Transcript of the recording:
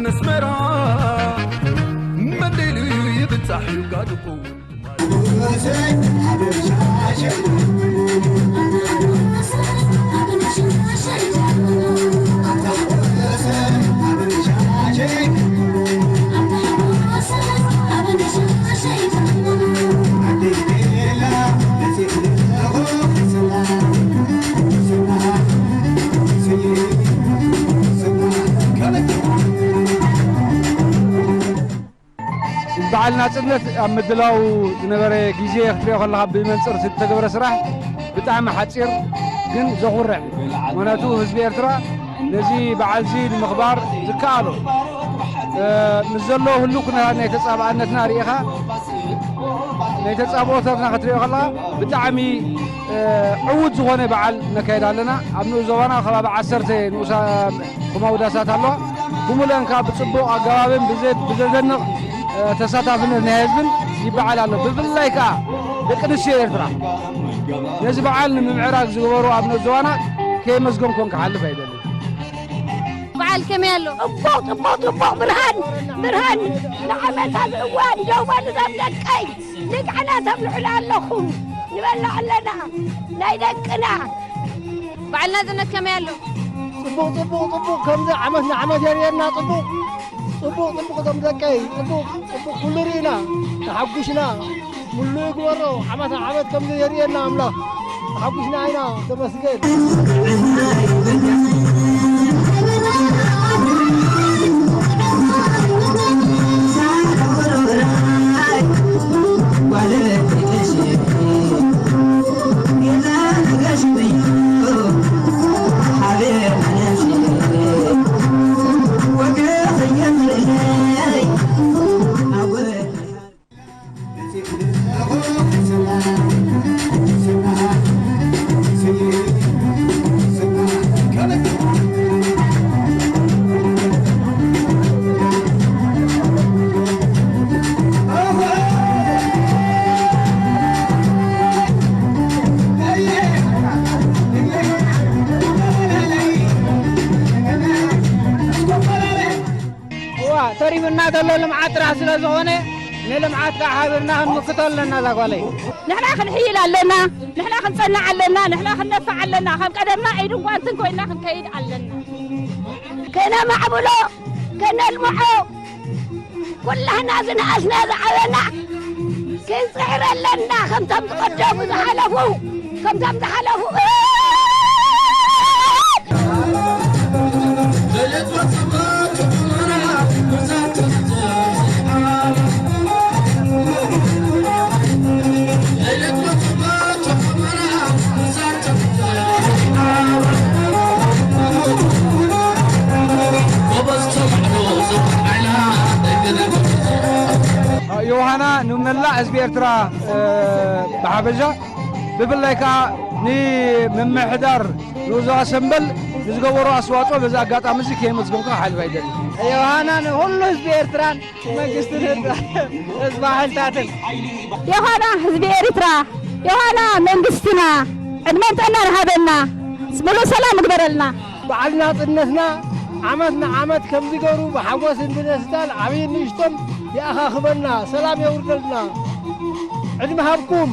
ኣስመራ መደይ ይብጻሕ እዩ ጋድቁ። በዓል ናጽነት ኣብ ምድላው ዝነበረ ግዜ ክትሪኦ ከለኻ፣ ብመንጽር ዝተገበረ ስራሕ ብጣዕሚ ሓጺር ግን ዘኹርዕ። ምኽንያቱ ህዝቢ ኤርትራ ነዚ በዓል እዚ ንምኽባር ዝከኣሎ፣ እ፣ ምስ ዘሎ ህሉው ኩነታት ናይ ተጻባእነትና ርኢኻ፣ ናይ ተጻብኦታትና ክትሪኦ ከለኻ ብጣዕሚ፣ እ፣ ዕዉት ዝኾነ በዓል ነካይድ ኣለና። ኣብ ንኡስ ዞባና ከባቢ ዓሰርተ ንኡሳ ኮማውዳሳት ኣለዋ። ብምሉአን ከኣ ብጽቡቕ ኣገባብን ብዘ-፣ ብዘደንቕ፣ እ፣ ተሳታፍነት ናይ ህዝብን ይበዓል ኣሎ። ብፍላይ ከኣ ደቂ ኣንስትዮ ኤርትራ ነዚ በዓል ንምምዕራግ ዝገበሩ ኣብ ንኡስ ዞባና ከየመስገንኩን ክሓልፍ ኣይደልን። በዓል ከመይ ኣሎ? ጽቡቕ፣ ጽቡቕ፣ ጽቡቕ፣ ብርሃን፣ ብርሃን ንዓመታ ዝእዋን ደው በሉ ዞም ደቀይ። ንግዕና ተብልዑና ኣለኹም፣ ንበልዕ ኣለና ናይ ደቅና። በዓል ናጽነት ከመይ ኣሎ? ጽቡቕ፣ ጽቡቕ፣ ጽቡቕ፣ ከምዚ ዓመት ንዓመት የርእየና። ጽቡቕ፣ ጽቡቕ፣ ጽቡቕ፣ እዞም ደቀይ፣ ጽቡቕ፣ ጽቡቕ፣ ኩሉ ርኢና፣ ተሓጉስና፣ ሙሉእ ይግበሮ። ዓመት ንዓመት ከምዚ የርእየና ኣምላኽ። ተሓጉስና ኢና፣ ተመስገን። እዋ፣ ተሪፉና ዘሎ ልምዓት ጥራሕ ስለ ዝኾነ፣ ንልምዓት ከዓ ሓቢርና ክንምክቶ ኣለና። እዛ ጓለይ፣ ንሕና ክንሕይል ኣለና፣ ንሕና ክንጸንዕ ኣለና፣ ንሕና ክንነፍዕ ኣለና። ከም ቀደምና ኢድን ጓንትን ኮይና ክንከይድ ኣለና። ከነማዕብሎ፣ ከነልምዖ፣ ኩላህና ዝነኣስና ዝዓበና ክንጽዕር ኣለና። ከምቶም ዝቐደሙ ዝሓለፉ፣ ከምቶም ዝሓለፉ። ዮሃና፣ ንመላእ ህዝቢ ኤርትራ፣ እ፣ ብሓፈሻ፣ ብፍላይ ከኣ ንምምሕዳር ንኡስ ዞባ ሰምበል ንዝገበሮ ኣስተዋጽኦ በዚ ኣጋጣሚ እዚ ከየመስገንኩ ክሓልፍ ኣይደልን። ዮሃና፣ ንኹሉ ህዝቢ ኤርትራን መንግስትን ህዝቢ፣ ህዝቢ ሓይልታትን። ዮሃና ህዝቢ ኤርትራ፣ ዮሃና መንግስትና፣ ዕድመን ጥዕናን ሃበና፣ ምሉእ ሰላም ይግበረልና። በዓል ናጽነትና ዓመት ንዓመት ከምዚ ገይሩ ብሓጎስን ብደስታን ዓብይን ንእሽቶን ይኣኻኽበና፣ ሰላም የውርደልና። ዕድመ ሃብኩም።